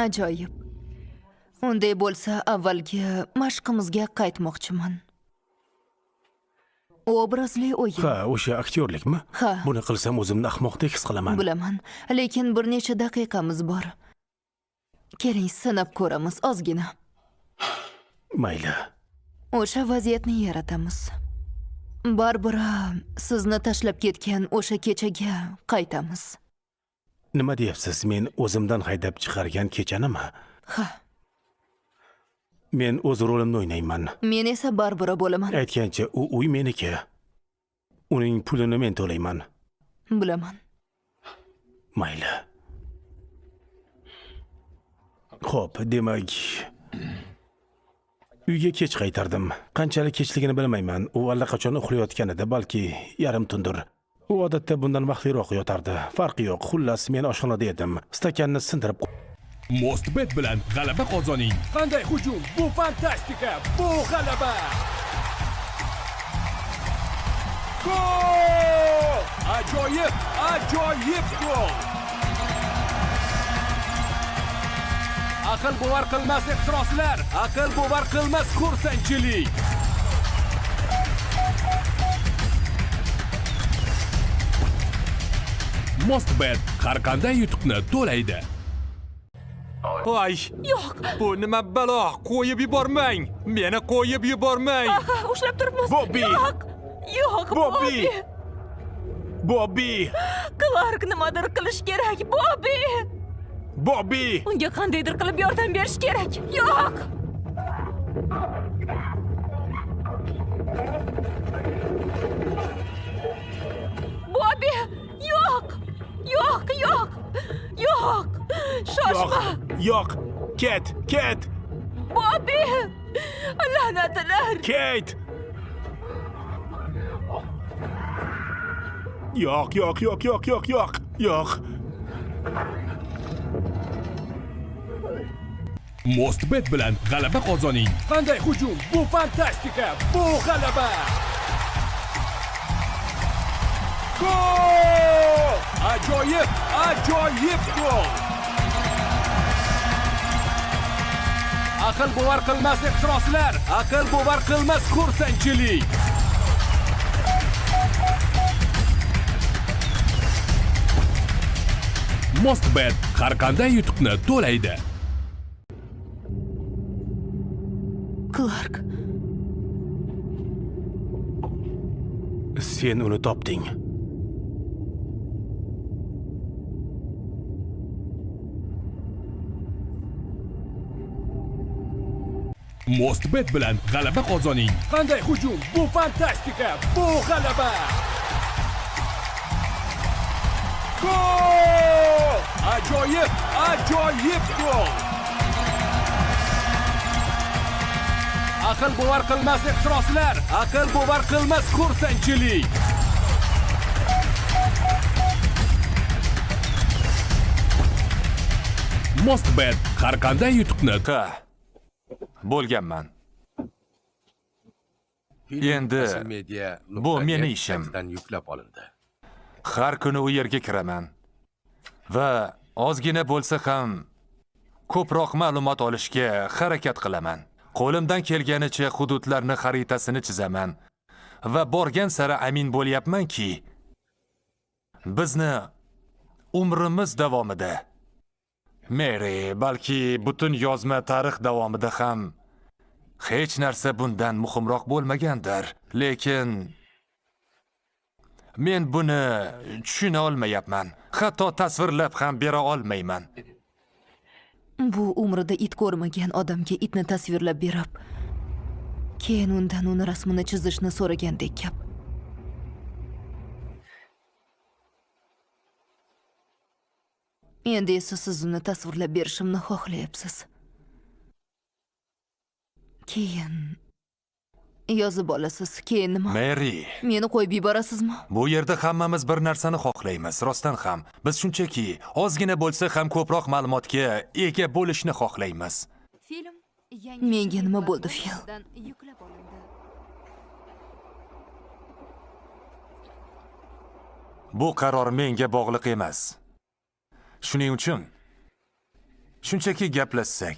Ajoyib. Unday bo'lsa, avvalgi mashqimizga qaytmoqchiman. Obrazli o'yin. Ha, o'sha aktyorlikmi? Ha. Buni qilsam o'zimni ahmoqdek his qilaman. Bilaman, lekin bir necha daqiqamiz bor. Keling, sinab ko'ramiz ozgina. Mayli. O'sha vaziyatni yaratamiz. Barbara sizni tashlab ketgan o'sha kechaga qaytamiz. Nima deyapsiz? Men o'zimdan haydab chiqargan kechanimi? Ha. Men o'z rolimni o'ynayman. Men esa Barbara bo'laman. Aytgancha, u uy meniki. Uning pulini men to'layman. Bilaman. Mayli. Xo'p, demak, uyga kech qaytardim. Qanchalik kechligini bilmayman. U allaqachon uxlayotgan edi, balki yarim tundir. U odatda bundan vaqtliroq yotardi. Farqi yo'q. Xullas, men oshxonada edim. Stakanni sindirib Mostbet bilan g'alaba qozoning. Qanday hujum! Bu fantastika! Bu g'alaba! Gol! Ajoyib, ajoyib gol! Aql bovar qilmas ehtiroslar, aql bovar qilmas xursandchilik. Mostbet har qanday yutuqni to'laydi. Voy! Yo'q. Bu nima balo? Qo'yib yubormang! Meni qo'yib yubormang! Aha, ushlab turibmiz. Bobby! Yo'q. Yo'q, Bobby! Bobby. Bobby! Clark nimadir qilish kerak. Bobby! Bobby! Unga qandaydir qilib yordam berish kerak. Yo'q. Bobby! Yo'q! Yo'q, yo'q! Yo'q! Shoshma! Yo'q! Ket, ket! Bobby! La'natlar! Ket! Yo'q, yo'q, yo'q, yo'q, yo'q, yo'q. Yo'q. Mostbet bilan g'alaba qozoning. Qanday hujum! Bu fantastika! Bu g'alaba! Gol! Ajoyib, ajoyib gol! Aql bovar qilmas ehtiroslar, aql bovar qilmas xursandchilik. Mostbet har qanday yutuqni to'laydi. Clark, Sen uni topding. Mostbet bilan g'alaba qozoning. Qanday hujum! Bu fantastika! Bu g'alaba! Gol! Ajoyib, ajoyib gol! Aql bovar qilmas ehtiroslar, aql bovar qilmas xursandchilik. Mostbet har qanday yutuqni Ha. Bo'lganman. Endi bu meni ishim. Yuklab olindi. Har kuni u yerga kiraman va ozgina bo'lsa ham ko'proq ma'lumot olishga harakat qilaman. Qo'limdan kelganicha hududlarni xaritasini chizaman va borgan sari amin bo'lyapmanki, bizni umrimiz davomida, Mary, balki butun yozma tarix davomida ham hech narsa bundan muhimroq bo'lmagandir. Lekin men buni tushuna olmayapman. Hatto tasvirlab ham bera olmayman. Bu umrida it ko'rmagan odamga itni tasvirlab berib, keyin undan uni rasmini chizishni so'ragandek gap. Endi esa siz uni tasvirlab berishimni xohlayapsiz. Keyin yozib olasiz. Keyin nima? Mary, Meni qo'yib yuborasizmi? bu yerda hammamiz bir narsani xohlaymiz, rostdan ham. Biz shunchaki ozgina bo'lsa ham ko'proq ma'lumotga ega bo'lishni xohlaymiz. Film Menga nima bo'ldi, Fil? Yuklab olindi. Bu qaror menga bog'liq emas. Shuning uchun Shunchaki gaplashsak.